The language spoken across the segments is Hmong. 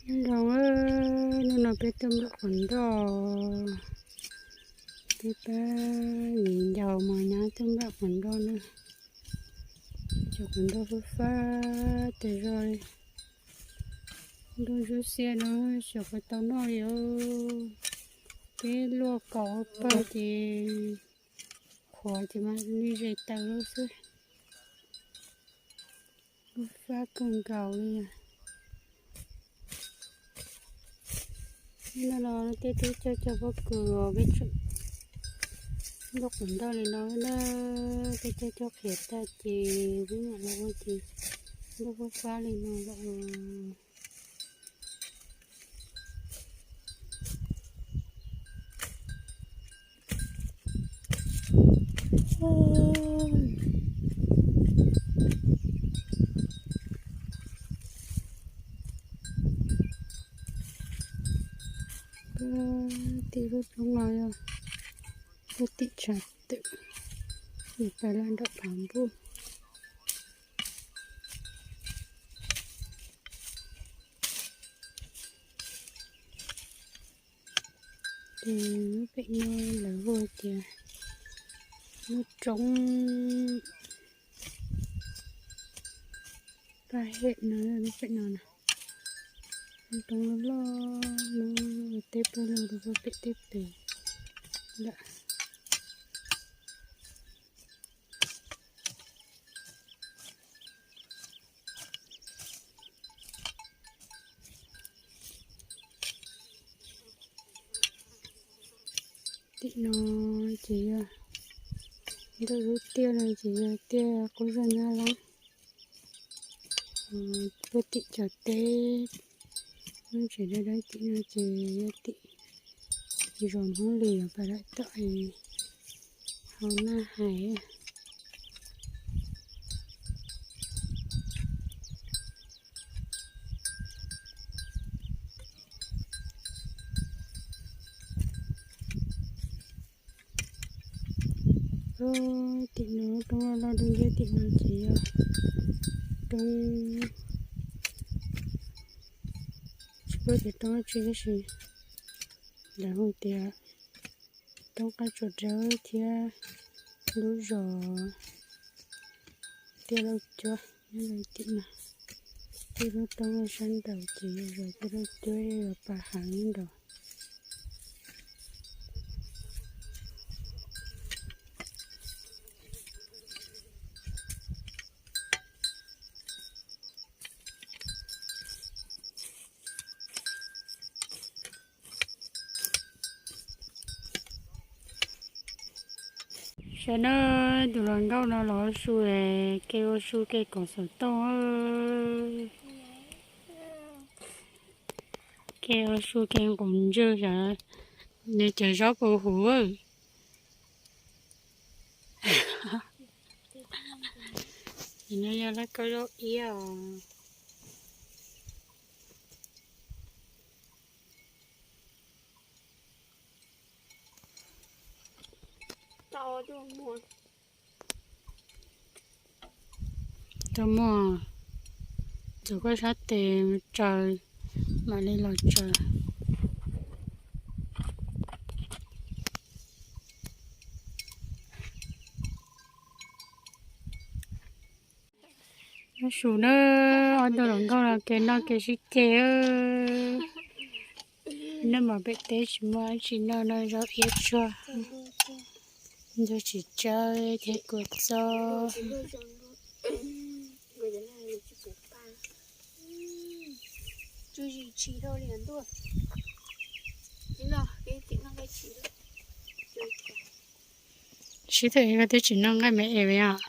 Nyob zoo, hnub no peb tuaj npaj quav nroj, peb pab viv ncaus mos nyab tuaj npaj quav nroj na. Cov quav nroj fab fab tas zog li. Ntuj ntsuab xiab no xyov puas tau noj li os. Peb luaj kaus ua pawg ces qhuav ces mas li ze taws lawm xwb. Fab kawg nkaus li. Hnub no tej tub coj coj pob kws os, peb tseem npaj quav nroj li no na. Tej coj coj qhiav tag ces peb mam los ua ces npaj fab fab li no lawm. Tim lub roob no yog lub tim tshav twm, yus pais laj nram phav npuj. Ces lub pem no lawv hu tias lub roob Paj Hem no, lub pem no na, lub roob loj loj, lub ua teb pawg lug rau pem tej pem lawm. Tim no ces yog ntawm lub tiaj no ces yog tiaj qub zog Nyab Laj. Puag tim cov teb lub tsev dawb dawb tim no ces yog tim zos Hmoob Lis uas pais lawm tom hauv Naj Hais. Tim no roob loj loj dub nciab tim no ces yog roob, tsis paub tias roob dab tsi tab sis lawv hu tias roob Qab Tsuas Dawb thiab lub zos Tiaj Lauj Cuab nyob rau tim no. Tej lub roob sab nraud ces yog zos Tiaj Lauj Cuab, yog pas hav nyob nraud. Saib nawb, tus hluas nkauj no los ua su, ke ua su ke kom xov tooj, ke ua su ke nqus ntswg, xyov nws cov zaub puas huv. Nim no yog laj kab zaub iab os. Tuaj muaj, txog koj sab tes tsaws, mam li los tsaws. Noj su na, ob tug hluas nkauj no ke noj ke sib ceg. Noj mas pem teb tsis muaj dab tsi noj, noj zaub iab tsuag, ntsuag tsis tsawb thiab kua txob. Sib tw, koj twb tsis noj nqaij me es li os.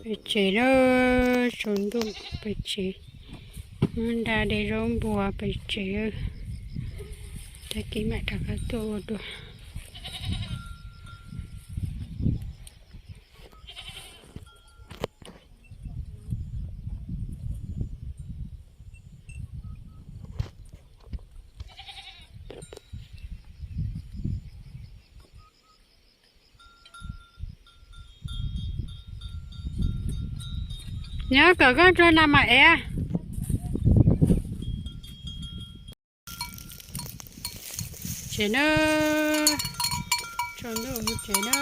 Pem tsev na, tsaus ntuj pem tsev, muab nra de zaub npua pem tsev. Tag kis mam rov qab tuaj ua dua. Nyob kom koj tso nas mam ev. Tsev na, tsaus ntuj mus tsev na,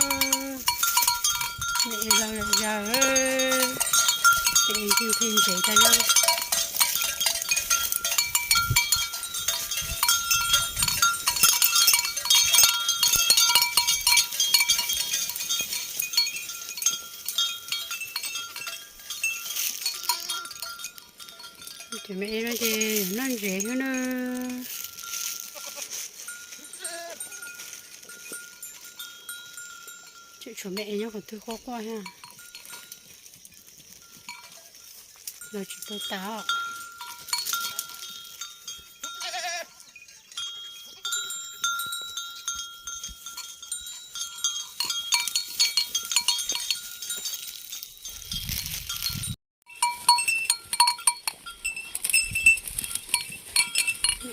me ev los lawm zaws, ces ev ntses tag zog. Cov me ev no ces noj ntses xwb na. Tseem tshuav me ev nyob qhov twg quaj quaj thiab. Los tsis tau tas os.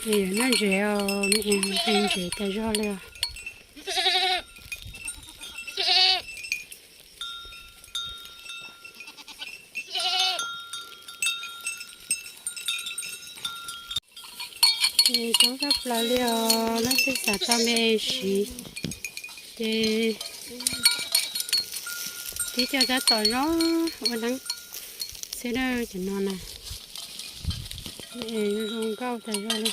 Noj ntses os, me ev ntses tas zog li os. Ces coob tshaj plaws li os, leej twg xav tau me ev siv ces tib co tab tom zov ua neeb xwb na. Cov no na, me ev zoo nkauj tas zog li.